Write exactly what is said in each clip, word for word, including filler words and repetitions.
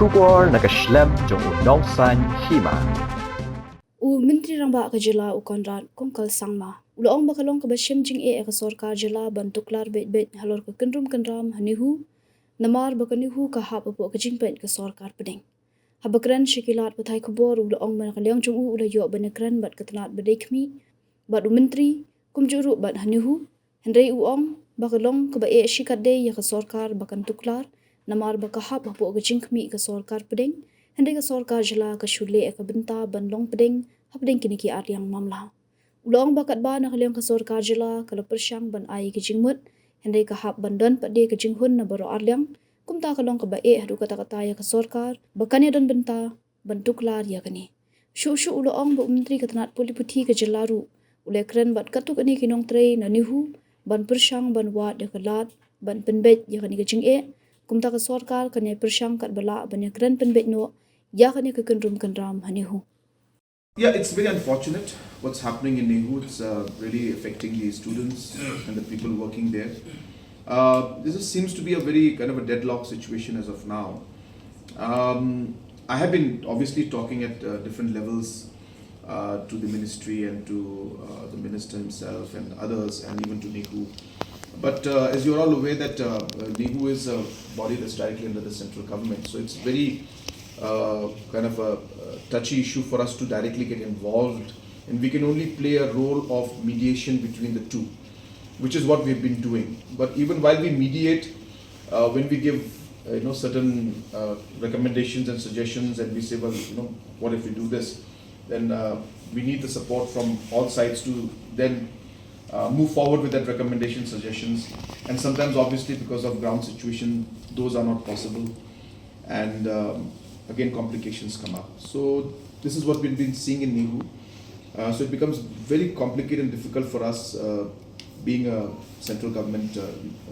Khubor na ka shlem jong u Nongsaiñ Hima. U Myntri Rangbah ka jylla u Conrad Kongkal Sangma u la ong ba ka long kaba shem jingeh ïa ka sorkar jylla ban tuklar beit beit halor ka kynrum kynram ha NEHU, namar ba ka NEHU ka hap hapoh ka jingpeit ka sorkar pdeng. Haba kren sha ki lad pathai khubor u la ong ba na ka liang jong u u la ïoh ban ïakren bad ka tnat ba dei khmih bad u myntri kumjuh ruh bad ha NEHU, hynrei u ong ba ka long kaba eh shikatdei ïa ka sorkar ba kan tuklar namar ba ka hap hapoh ka jingkhmih ka sorkar pdeng, hynrei ka sorkar jylla ka shu leh ïa ka bynta ban long pdeng hapdeng kine ki arliang mamla. U la ong ba katba na ka liang ka sorkar jylla ka la pyrshang ban ai ka jingmut, hynrei ka hap ban don pat de ka jinghun na baroh arliang, kumta ka long kaba eh haduh katta katta ïa ka sorkar ba kan ïadon bynta ban tuklar ïa kane. Shuh shuh u la ong ba u Myntri ka tnat pule puthi ka jylla ruh u la ïakren bad katto katne ki nongtrei na NEHU ban pyrshang ban wad ïa ka lad ban pynbeit ïa kane ka jingeh, kumta ka sorkar kan ïa pyrshang katba lah ban ïakren pynbeit noh ïa kane ka kynrum kynram ha NEHU. Yeah, it's very unfortunate what's happening in NEHU. It's uh, really affecting the students and the people working there. Uh, this is, seems to be a very kind of a deadlock situation as of now. Um, I have been obviously talking at uh, different levels uh, to the ministry and to uh, the minister himself and others, and even to NEHU. But uh, as you're all aware that uh, uh, NEHU is a body that's directly under the central government, so it's very uh, kind of a uh, touchy issue for us to directly get involved, and we can only play a role of mediation between the two, which is what we've been doing. But even while we mediate, uh, when we give uh, you know certain uh, recommendations and suggestions, and we say, well, you know, what if we do this? Then uh, we need the support from all sides to then uh, move forward with that recommendation, suggestions. And sometimes, obviously, because of ground situation, those are not possible. And um, again, complications come up. So this is what we've been seeing in NEHU. Uh, so it becomes very complicated and difficult for us, uh, being a central government uh,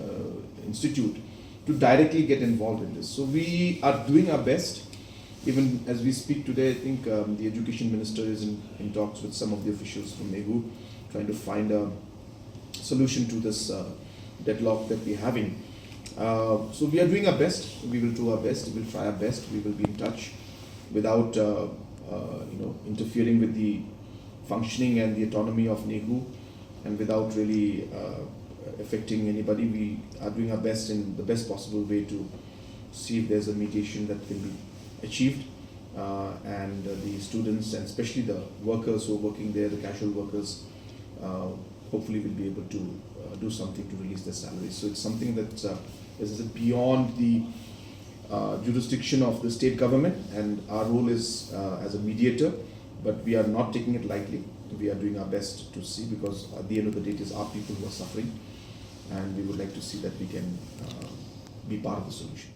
uh, institute, to directly get involved in this. So we are doing our best. Even as we speak today, I think um, the education minister is in, in talks with some of the officials from NEHU, trying to find a solution to this uh, deadlock that we're having. Uh, so we are doing our best. We will do our best. We will try our best. We will be in touch without uh, uh, you know interfering with the functioning and the autonomy of NEHU, and without really uh, affecting anybody. We are doing our best in the best possible way to see if there's a mediation that can be achieved. Uh, and uh, the students, and especially the workers who are working there, the casual workers, uh, hopefully will be able to uh, do something to release their salaries. So it's something that uh, is beyond the uh, jurisdiction of the state government, and our role is uh, as a mediator, but we are not taking it lightly. We are doing our best to see, because at the end of the day, it is our people who are suffering, and we would like to see that we can uh, be part of the solution.